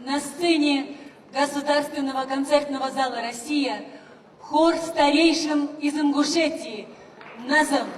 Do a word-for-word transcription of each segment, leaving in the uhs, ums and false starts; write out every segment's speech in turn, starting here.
На сцене Государственного концертного зала «Россия» хор старейшин из Ингушетии «Назам».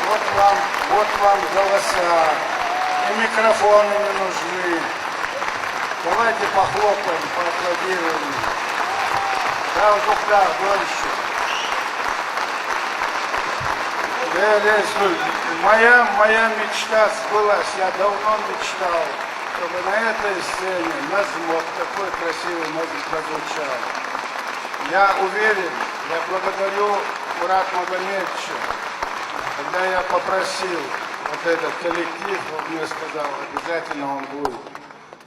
Вот вам, вот вам голоса. И микрофоны не нужны. Давайте похлопаем, поаплодируем. Дала дукха даха дойла шо. Э, Резуль, моя, моя мечта сбылась. Я давно мечтал, чтобы на этой сцене назм, вот такой красивый назм прозвучал. Я уверен, я благодарю Мурада Магомедовича. Когда я попросил вот этот коллектив, он мне сказал, обязательно он будет.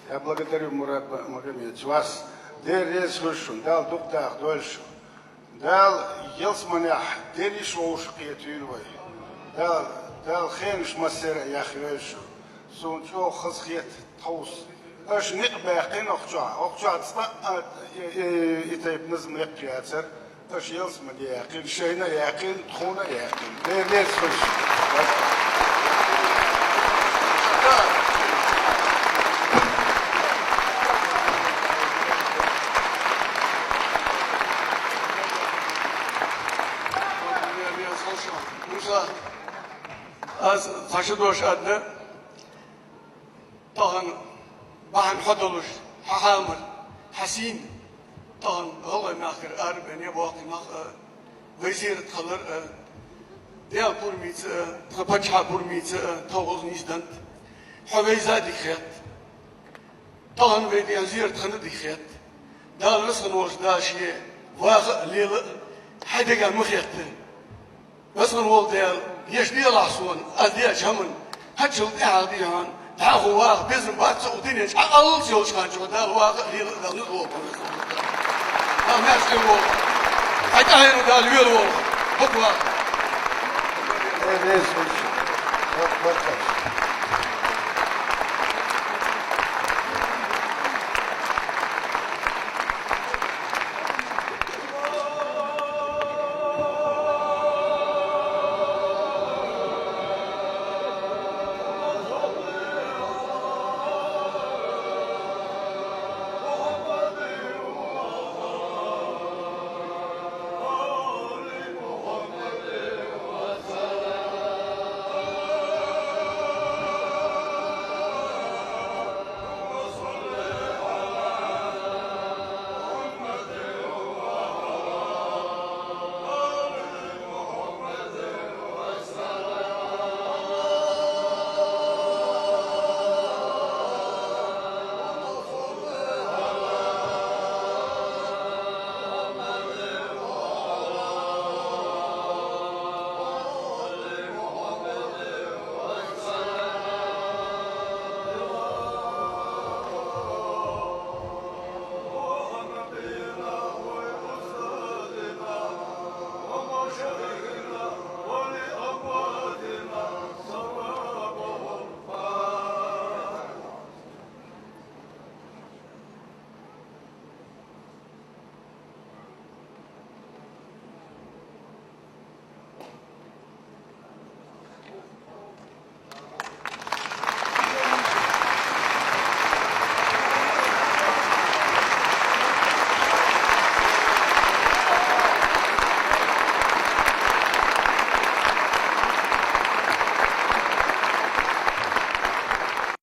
Я благодарю, Мурад Ма-, Магомедович, вас. Дала реза хуьлда шоана, Дала дукха даха дойла шо. Дала ялсмалехь дерриш вовшахкхетийла вай. Дала, Дала хенаш массера а яхъйойла шо. Сона чӀоагӀа хазахета тховса. Аша никъ баьккхина укх чу, укх чу цкъа а, э, э, и тайпа назм никъ яцар. Аша ялсмале яьккхина, шоана а яьккхина, тхона а яьккхина. Дала реза хуьлда шо. Муса, аз цхьа ши дош аргда. Тахан бахьан хьадолаш, хьа хьамар, хьа сийна, тахан гӀалгӀай мехкара арабаьнна боккхий нах а, вай зерат хилар а, Даьла пурамца а, тха паччахьа пурамца а, тхо гӀулакх нийсденнад. Хьо вайза дика хет. Тахан вай дӀа зерат хинна дика хет. Дала веза хинна волча Дала ше ваха а, лела а хьа дега ма хетта. Веза хинна вола Даьла, еш делахь сона, аз деча хӀаман, хьачул тӀехьа дийхьан, дӀахо ваха безам бац со укх дунен чу, Ӏа аллалц йолча хана чу Дала ваха а, лела а Дала нуц волба хьона. Дала маьрша волва. Хьай тӀехьенна Дала лела волва. Бакъ ваха. Э, веза, веза. Бакъ, бакъ.